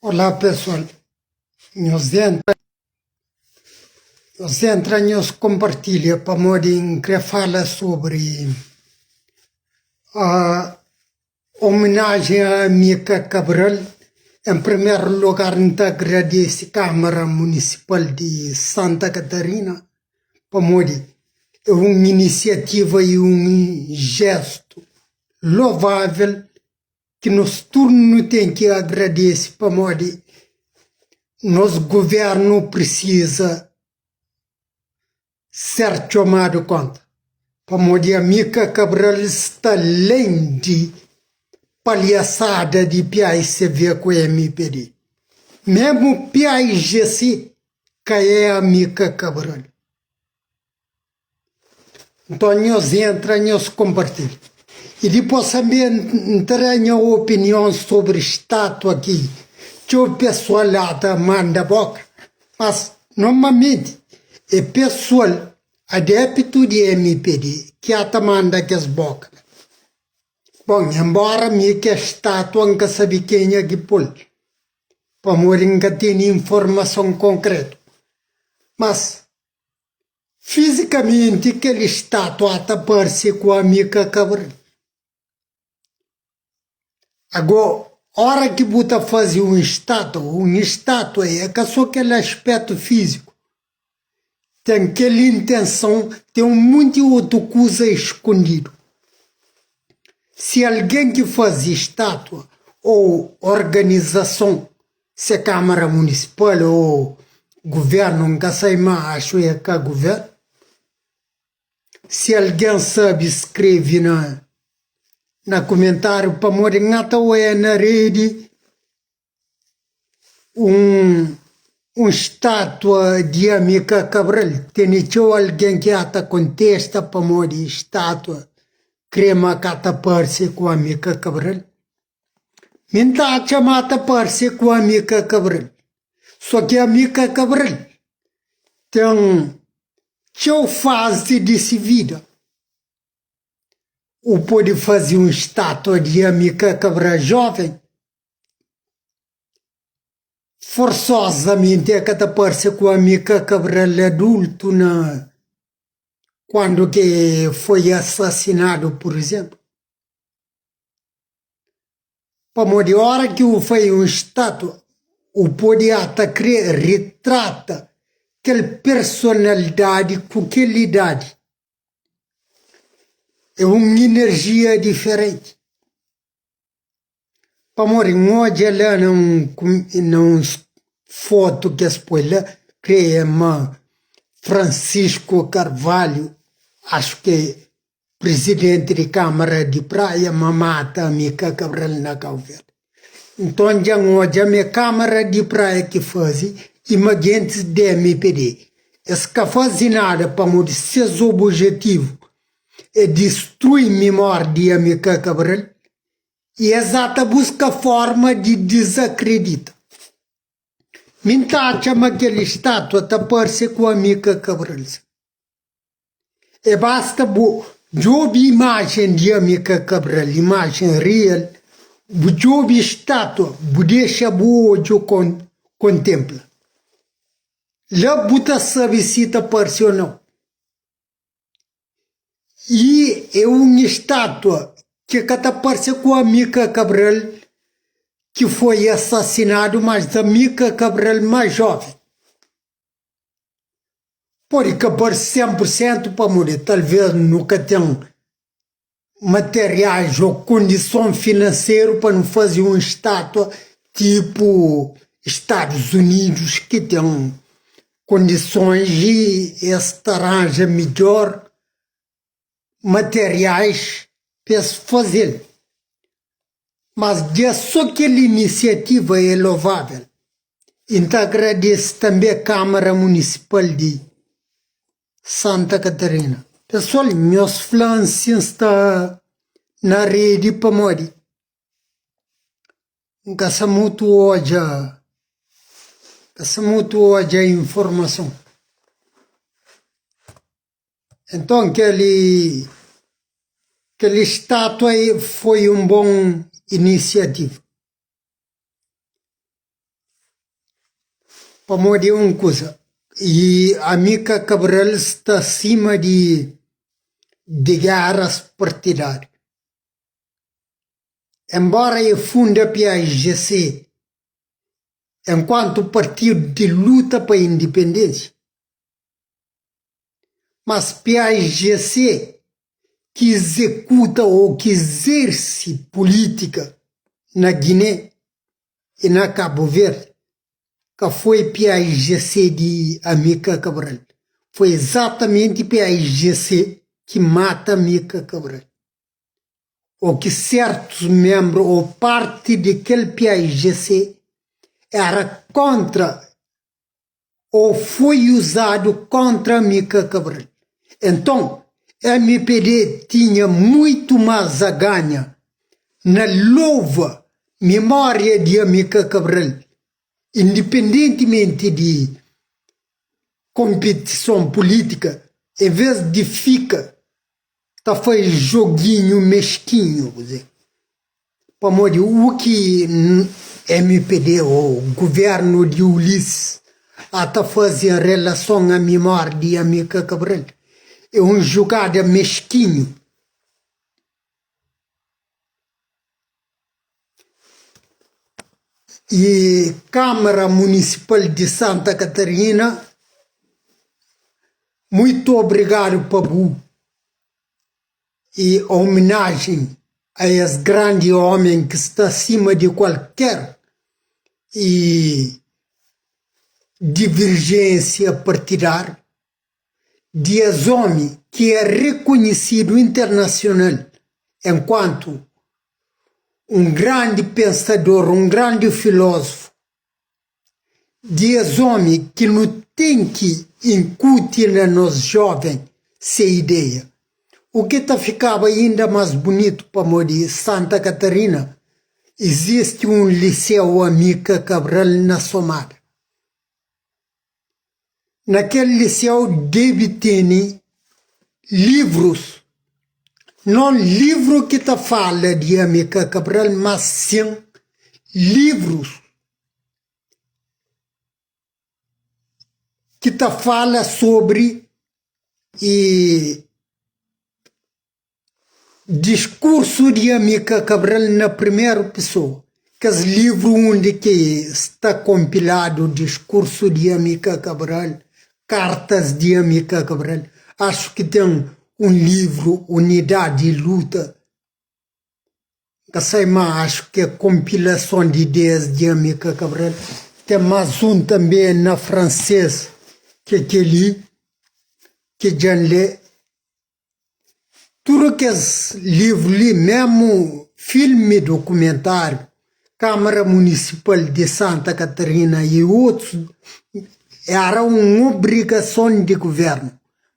Olá pessoal, nhos entra, nhos entra nhos konpartilha pamodi N kre fala sobri omenajen a Amika Cabral. En primeru lugar N ta agradese Kamara Munisipal di Santa Katarina pamodi é un inisiativa i un jestu lovável ki nos tudu nu ten ki agradese pamodi nos guvernu prisiza ser txomadu konta pamodi Amika Cabral sta len di palhasada di PAICV ku MPD. Mesmu PAIGC ka é Amika Cabral. Nton nhos entra nhos konpartilha. I dipôs tanbê N ta da nha opinion sobri státua ki txeu pesoal la ta manda bóka. Mas, normalmenti é pesoal adépitu di MPD ki ata manda kes bóka la. Bon, enbóra mi kes státua N ka sabe kenha ki pô-l, pamodi N ka tene informason konkrétu. Mas, Fizikamenti kel statua ta parse ku Amika Cabral. Ago, ora ki bu ta faze un statua, un statua é ka so kel aspetu fiziku, ten kel intenson, ten un monti otu kuza skondidu. Si algen ki faze statua ô organizason Se Kamara Munisipal ô Guvernu, N ka sai má axu é ka guvernu. Si algen sabe skrebe na na kumentáriu pamodi N ata oia na redi un un státua di Amika Cabral. Tene txeu algen ki ata kontesta pamodi státua kre ma ka ta parse ku Amika Cabral. Mi N ta atxa ma ta parse ku Amika Cabral. So ki Amika Cabral ten txeu fazi di si vida. U pode faze un statua di Amika Cabral joven, forsozamenti el ka ta parse ku Amika Cabral adultu na kuandu ki foi asasinadu, pur izenplu. Pamodi ora ki u fai un statua, u pode ata kre ritrata kel personalidadi ku kel idadi. É un inerjia diferenti. Pamodi N odja la na un na uns fotu ki es poi la, kre é ma Francisco Carvalho, axu ki Prizidenti di Kámara di Praia ma mata Amika Cabral na Kau Verdi. Nton dja N odja ma é Kámara di Praia ki faze i ma gentis di MPD es ka faze nada pamodi ses obujetivu é distrui mimória di Amika Cabral i es ata buska forma di dizakredita. Mi N ta atxa ma kel statua ta parse ku Amika Cabral. É basta bu djobe imajen di Amika Cabral, imajen real, bu djobe statua, bu dexa bu odju kontenpla. La bu ta sabe si ta parse o nau. I é un statua ki ka ta parse ku Amika Cabral ki foi asasinadu, mas Amika Cabral más joven. Pode ka parse 100 pur sentu pamodi talvês nu ka ten materiais ô kondison finanseru pa nu faze un státua tipu Stadus Unidus ki ten kondisons i es ta ranja midjór materiais pa es faze-l. Mas dja so kel inisiativa é lovável i N ta agradese tanbe Kámara Munisipal di Santa Katarina. Pesoal, nhos fla-m si N sta na redi pamodi N ka sa mutu odja, ka sa mutu odja informason. Enton kel kel statua foi un bon inisiativa. Pamodi é un kuza, i Amika Cabral sta sima di di géras partidáriu. Enbóra e funda PAIGC enkuantu partidu di luta pa indipendénsia, mas PAIGC ki izekuta ô ki izerse pulítika na Giné i na Kabu Verdi ka foi PAIGC di Amílcar Cabral, foi izatamenti PAIGC ki mata Amílcar Cabral, ô ki sertus menbru ô parti di kel PAIGC era kontra ô foi uzadu kontra Amílcar Cabral. Enton, MPD tinha muitu más a ganha na louva mimória di Amílcar Cabral, indipendentimenti di konpetison pulítika, en vês di fika ta faz joguinho mesquinho, pamodi u ki MPD ou governo di Ulisses a ta faze em relason a mimória di Amílcar Cabral é um jugada mesquinho. E Câmara Municipal de Santa Catarina, muito obrigado pa bu e homenagem a es grande homem que sta acima de qualquer e divergência partidária, di es homi ki é reconhecido internacional enquanto um grande pensador, um grande filósofo, di es omi ki nu ten ki inkuti na nos joven se ideia. U ki ta fikaba inda mas bunitu pamodi Santa Katarina izisti un Liseu Amika Kabral na Somada. Na kel liseu debe tene livrus, non livru ki ta fala di Amika Kabral, mas sin livrus ki ta fala sobri e Diskursu di Amílcar Cabral na primeru pesoa. Kes livru undi ki sta konpiladu diskursu di Amílcar Cabral, kartas di Amílcar Cabral. Axu ki ten un livru Unidadi i Luta. N ka sai ma axu ki é konpilason di ideias di Amílcar Cabral. Ten más un tanbe na fransês ki é kel-li ki dja N lé. Tudu kes livru li, mésmu filmi dokumentáriu, Câmara Municipal di Santa Catarina i otus, éra un obrigason di guvérnu.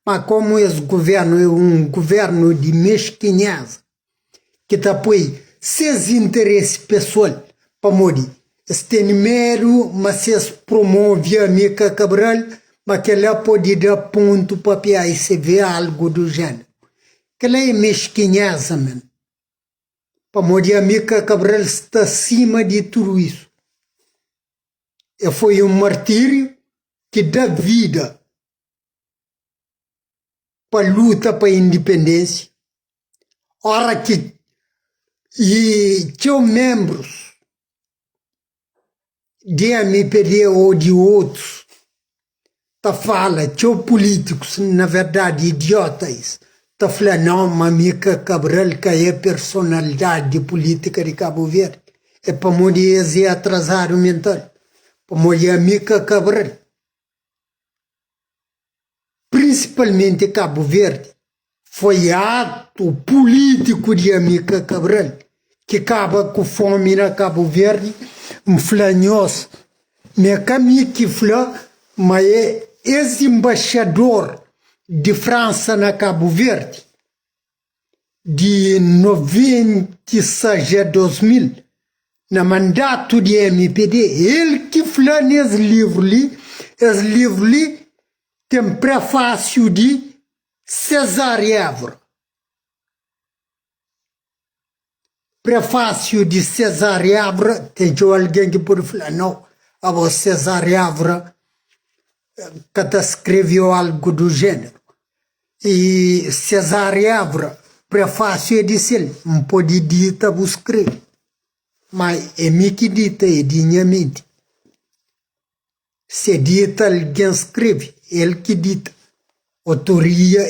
Má kómu es guvérnu é un guvérnu di meskinhéza, ki ta poi ses interesi pesoal, pamodi es tene medu ma si es promove Amílcar Cabral ma kel-la pode da pontu pa PAICV algu du jéneru. Kel-la é meskinhéza men, pamodi Amílcar Cabral sta sima di tudu isu. E foi un martíriu ki da vida pa luta pa indipendênsia, ora ki i txeu menbrus di MPD ô di otus ta fala, txeu pulítikus, na verdadi idiotas, ta fla nau ma Amílcar Cabral ka é personalidadi di pulítika di Kabu Verdi, é pamodi es é atrazadu mental, pamodi Amílcar Cabral. prinsipalmenti Kabu Verdi, foi atu pulítiku di Amílcar Cabral ki kaba ku fómi na Kabu Verdi. N fla nhos ma é ka mi ki fla, ma é es enbaxador di Fransa na Kabu Verdi di 96 a 2000, na mandatu di MPD, el ki fla nes livru li, es livru li ten prefásiu di Cesária Évora. Prefásiu di Cesária Évora, ten txeu algen ki pode fla, nau, abo Cesária Évora. ka ta skrebe o algu du jéneru. I Cesária Évora, prefásiu é di sel, N pode dita bu skrebe, ma é mi ki dita, é di nha menti. Se dita algen skrebe, el ki dita. Otoria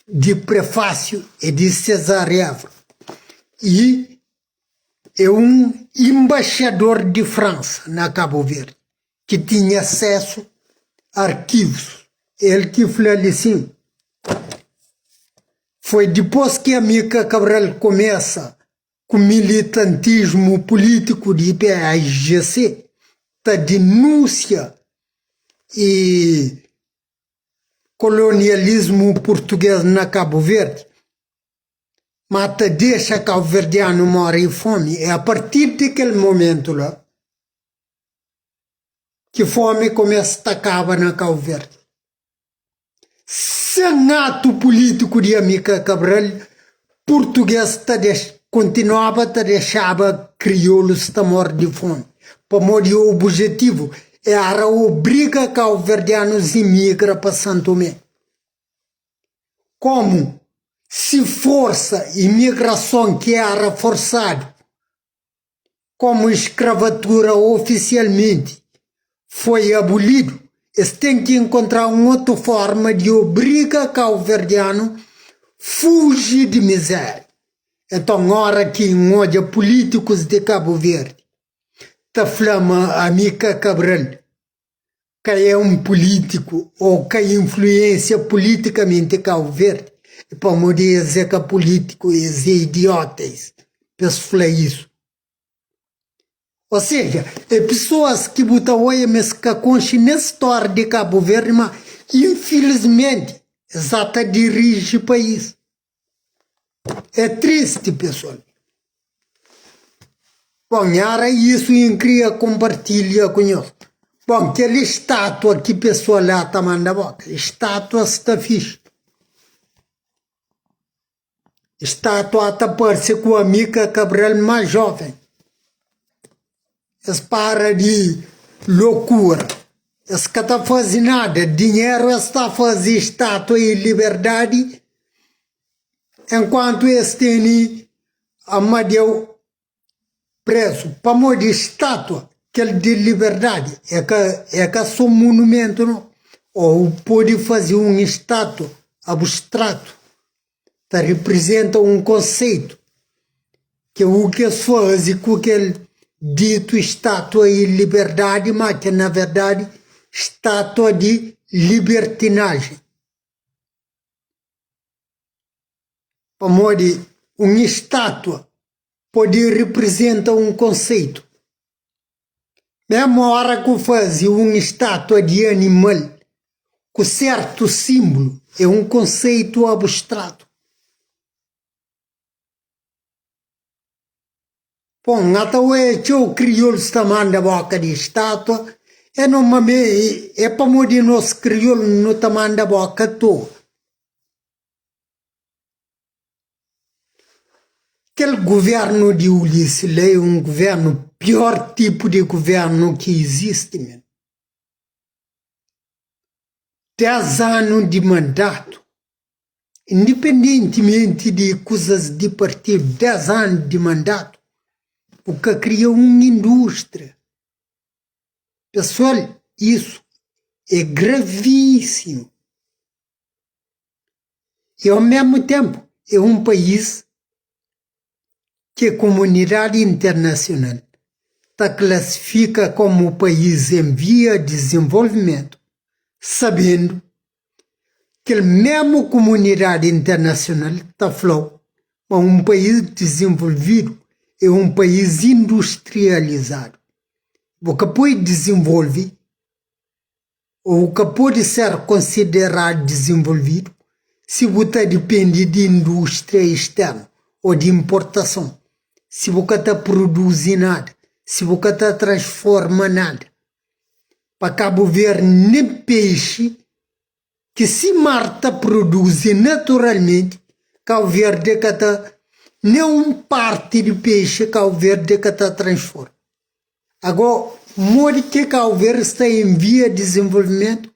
di prefásiu é di Cesária Évora i é un inbaxador di Fransa na Kabu Verdi ki tinha asesu a arkivus. El ki fla li sin, Foi dipôs ki Amílcar Cabral kumesa ku militantismu pulítiku di PAIGC ta dinúnsia i kolonialismu purtugês na Kabu Verdi, ma ta dexa kauverdianu móre di fómi. É a partir di kel momentu la ki fómi kumesa ta kaba na Kabu Verdi. Sen atu pulítiku di Amílcar Cabral, purtugês ta kontinuaba ta dexaba kriolus ta móre di fómi, pamodi obijetivu éra obriga kauverdianus imigra pa Santomé. Komu si forsa imigrason ki éra forsadu komu skravatura ofisialmenti foi abulidu, es ten ki inkontra un otu forma di obriga kauverdianu fuji di mizéria. Enton, ora ki N odja pulítikus di Kabu Verdi ta fla ma Amílcar Cabral ka é un pulítiku ô ka influensia pulítikamenti Kabu Verdi, é pamodi es é ka pulítiku, es é idiotas pa es fla isu. Ô seja, é pesoas ki bu ta oia ma es ka konxe nen stória di Kabu Verdi, ma infilismenti es ata diriji país. É tristi pesoal. Bon, era isu ki N kria konpartilha ku nhos. Bon, kel estátua ki pesoal la ta manda boka, estátua sta fixi. Estátua ta parse ku Amílcar Cabral más jóven. Es para di lokura. Es ka ta faze nada. Dinheru es ta faze estátua i liberdadi enkuantu es tene Amadeu prezu. Pamodi estátua kel di liberdadi é ka é ka so monumentu no. Ou pode faze un estátua abstratu ta riprizenta un konseitu ki u ki es faze ku kel ditu estátua di liberdadi ma ki na verdadi estátua di libertinajen. Pamodi un estátua pode riprizenta un konseitu. Mésmu óra ku faze un estátua di animal ku sértu sínbulu é un konseitu abstratu. Bon, ata oe txeu kriolus ta manda boka di estátua, é no mame é pamodi nos kriolu nu ta manda boka atoa. Kel guvernu di Ulisses la é un guvernu, pior tipu di guvernu ki izisti mesmu. 10 anu di mandatu, indipendentimenti di kuzas di partidu, 10 anu di mandatu, bu ka kria un indústria. Pesoal, isu é gravíssimu. I ao mesmu tenpu é un país ki kumunidadi internasional ta klasifika komu país en via di dizenvolvimentu, sabendu kel mesmu kumunidadi internasional ta fla-u ma un país dizenvolvidu é un país industrializadu. Bu ka pode dizenvolve Ô ka pode ser konsideradu dizenvolvidu si bu ta dipende di indústria externu ô di inportason, si bu ka ta pruduzi nada, si bu ka ta transforma nada. Pa Kabu Verdi nen pexi ki si mar ta pruduzi naturalmenti, Kabu Verdi ka ta nen un parti di pexi Kabu Verdi ka ta transforma. Agó. Modi ki Cabo Verde sta en via di dizenvolvimentu?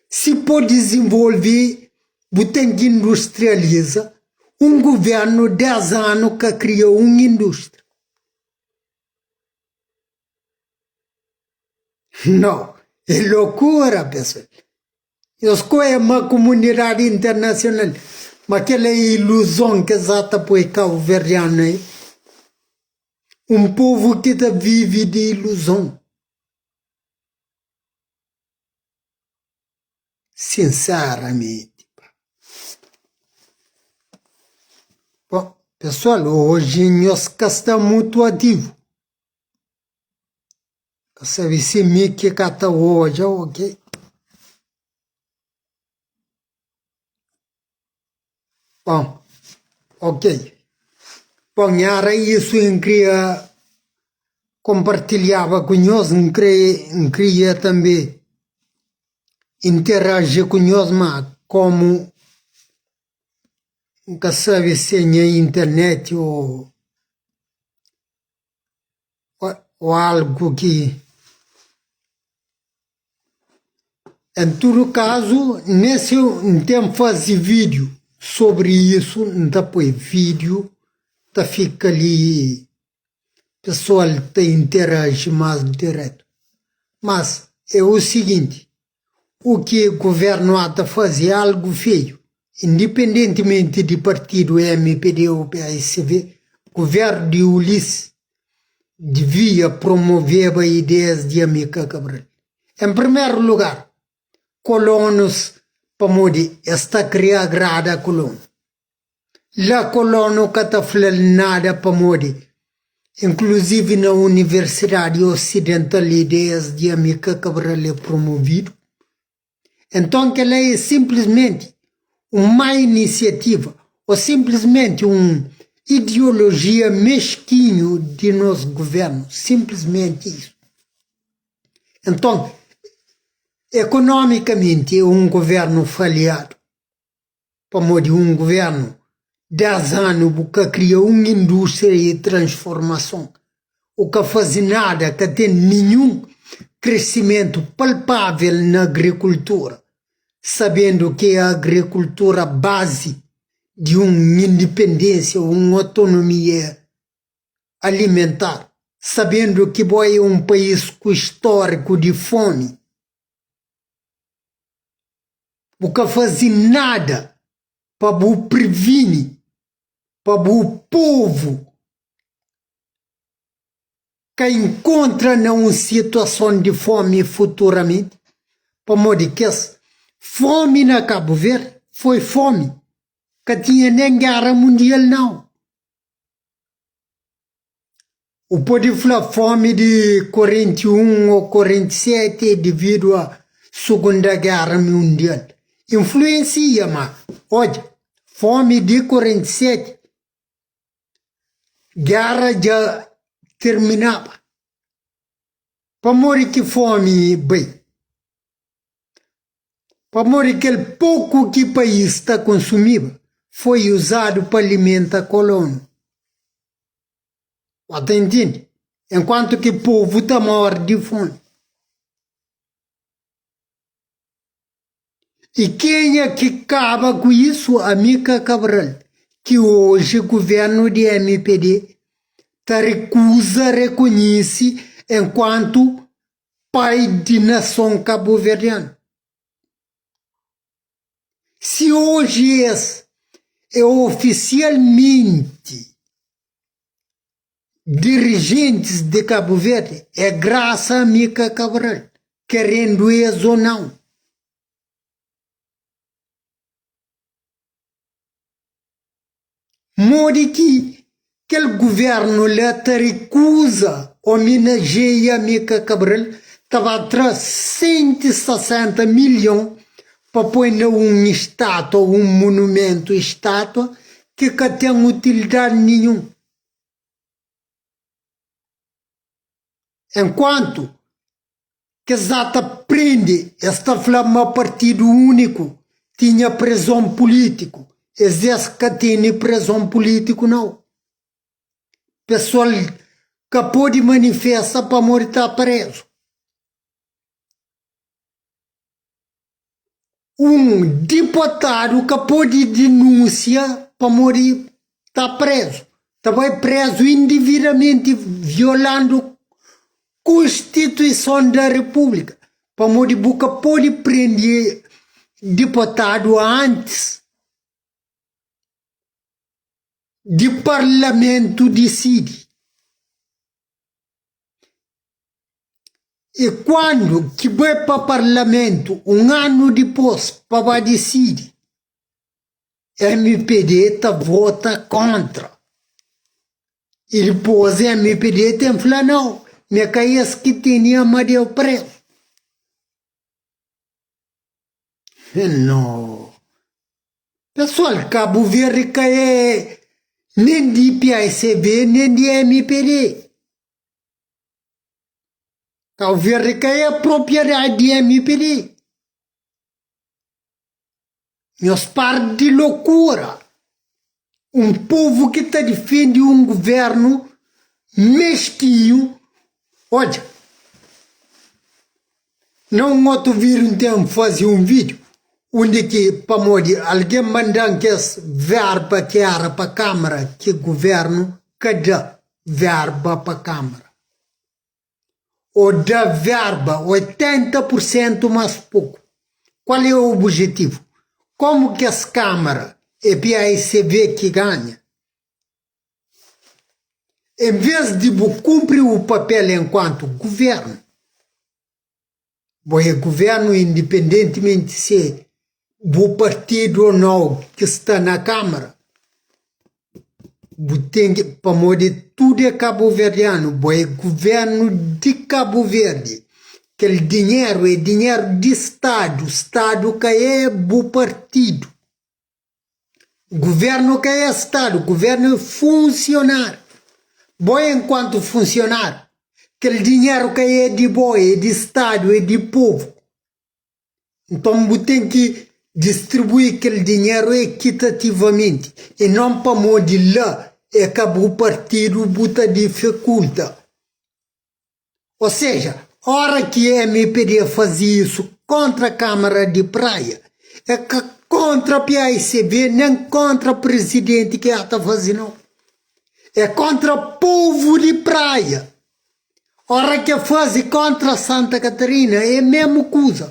Si po dizenvolve bu ten ki industrializa. Un guvernu 10 anu ka kria un industria. Nau, é lokura pesoal. Nhos koe ma kumunidadi internasional ma kel-la é iluzon ki es ata poi kabuverdianu é un povu ki ta vive di iluzon. Sinseramenti. Bon, pesoal, oji nhos ka sta mutu ativu. Ka sabe si mi ki ka ta odja o ke. Bon, ok. Bon, era isu N kria konpartilhaba ku nhos. N kre, N kria tanbe interaji ku nhos, ma komu N ka sabe si é nha internet o. O algu ki En tudu kazu, nen si N ten faze vídiu sobri isu, N ta poi vídiu ta fika li pesoal ta interaji más diretu. Mas é u siginti, u ki guvernu ata faze é algu feiu, indipendentimenti di partidu mpd ou psv, guvernu di Ulisses divia promoveba ideias di Amilcar Cabral. En primeru lugar, kolonus pamodi es ta kria agrada kolonu. La kolonu ka ta fla-l nada pamodi, inkluzivi na universidadi osidental ideias di Amilcar Cabral é promovidu. Enton kel-la é sinplismenti un má inisiativa ô sinplismenti un ideolojia meskinhu di nos guvérnu, sinplismenti isu. Enton, ekonomikamenti é un guvérnu falhadu, pamodi un guvérnu 10 anu bu ka kria un indústria di transformason, u ka faze nada, ka ten ninhun kresimentu palpável na agrikultura, sabendu ki a agrikultura bazi di un indipendênsia, un otonomia alimentar, sabendu ki bo é un país ku istóriku di fomi, bu ka faze nada pa bu privini pa bu povu ka inkontra na un situason di fomi futuramenti, pamodi kes fomi na Kabu Verdi foi fomi, ka tinha nen gera mundial nau. U pode fla fomi di 41 o 47 é devidu a Sugunda Gera Mundial influensia, ma odja, fomi di 47 gera dja tirminaba. Pamodi ki fomi bai? Pamodi kel poku ki país ta konsumiba foi uzadu pa alimenta kolonu. Bo ta intende? Enkuantu ki povu ta mori di fomi. I kenha ki kaba ku isu? Amilcar Cabral, ki oji guvernu di mpd ta rikuza rekonhise enkuantu pai di nason kabuverdianu. Si oji es é ofisialmenti dirijentis di Kabu Verdi, é grasa a Amilcar Cabral, kerendu es o nau. Modi ki kel guvernu la ta rikuza ominajea Amilcar Cabral ta ba tra 160 milhon pa poi na un estátua, un monumentu estátua ki ka ten utilidadi ninhun. Enkuantu kes ata prende, es ta fla ma Partidu Úniku tinha prezon pulítiku. Es es ka tene prezon pulítiku nau. Pesoal. Ka pode manifesta pamodi ta prezu. Un dipotadu ka pode dinúnsia pamodi ta prezu. Ta bai prezu individamenti violandu Konstituison da Repúblika pamodi bu ka pode prende dipotadu antis di Parlamentu disidi. E kuandu ki bai pa Parlamentu un anu dipôs pa ba disidi, mpd ta vota kontra. E dipôs mpd ten fla nau, ma é ka es ki tene Amadeu prezu. Nau. Pesoal, Kabu Verdi ka é nen di paicv nen di mpd. Kabu Verdi ka é propriedadi di mpd. Nhos para di lokura. Un povu ki ta difende un guvernu meskinhu. Odja, na un otu vídiu N ten faze un vídiu undi ki pamodi algen manda-m kes verba ki éra pa kámara ki guvernu ka da verba pa kámara ô da verba 80 pur sentu más poku. Kual é obijetivu? Komu kes kámara é PAICV ki ganha? En vês di bu kunpri bu papel enkuantu guvernu, bo é guvernu indipendentimenti si é bu partidu ô nau ki sta na Kámara, bu ten ki, pamodi tudu é kabuverdianu, bo é guvernu di Kabu Verdi, kel dinheru é dinheru di Stadu, Stadu ka é bu partidu. Guvernu ka é Stadu, guvernu é funsionáriu. Bo enkuantu funsionáriu, kel dinheru ka é di bo, é di Stadu, é di povu. Nton bu ten ki distribui kel dinheru ekitativamenti i non pamodi la é ka bu partidu bu ta difikulta. Ou seja, ora ki mpd faze isu kontra Kamara di Praia, é ka kontra paicv nen kontra prizidenti ki el ta faze nau, é kontra povu di Praia. Ora ki el faze kontra Santa Katarina é mesmu kuza.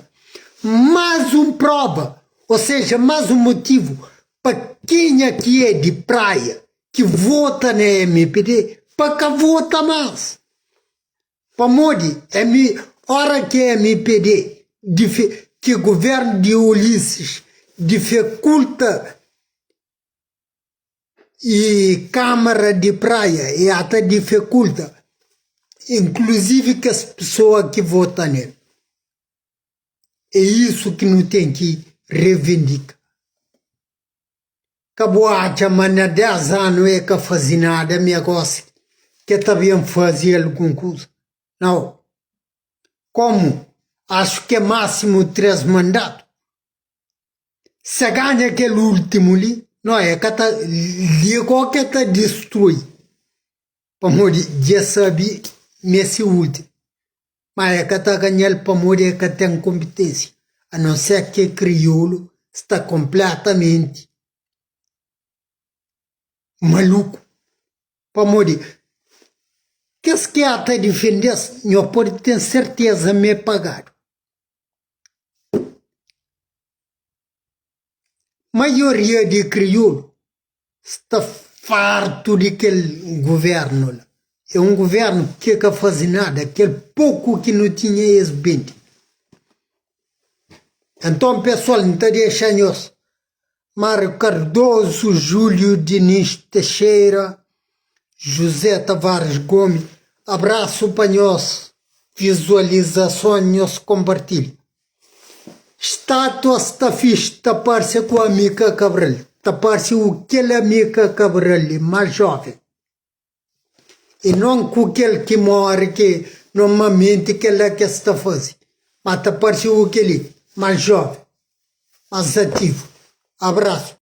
Más un proba, ou seja, más un motivu pa kenha ki é di Praia ki vota na mpd pa ka vota más. Pamodi ora ki mpd ki guvernu di Ulisses difikulta i Kamara di Praia e ata difikulta inkluzivi kes pesoa ki vota nel. É isu ki nu ten ki revindika. Ka bu atxa ma na 10 anu e ka faze nada mi gosi ke ta ben faze algun kuza. Nau. Komu axu ke masimu 3 mandatu, se ganha kel ultimu li, no e ka ta li go ke ta distrui pamodi dje sabi ma e si ultimu. Ma e ka ta ganha-l pamodi e ka ten konpitensia, a non ser ki kriolu sta konpletamenti maluku. Pamodi kes ki a ta difende-s, nho pode ten serteza ma é pagadu. Maioria di kriolu sta fartu di kel guvernu la. É un guvernu ki ka faze nada, kel poku ki nu tinha es bende. Anton pesoal N ta dexa nhos Mário Cardoso, Júlio Dinis Teixeira, José Tavares Gomes, abrasu pa nhos vizualizason nhos konpartilha. Statua sta fixi ta parse ku Amika Cabral ta parse u kel Amika Cabral li mas joven e non ku kel ki more ki normalmenti kela ke sta faze ma ta parse u keli mas joven mas ativu. Abrasu.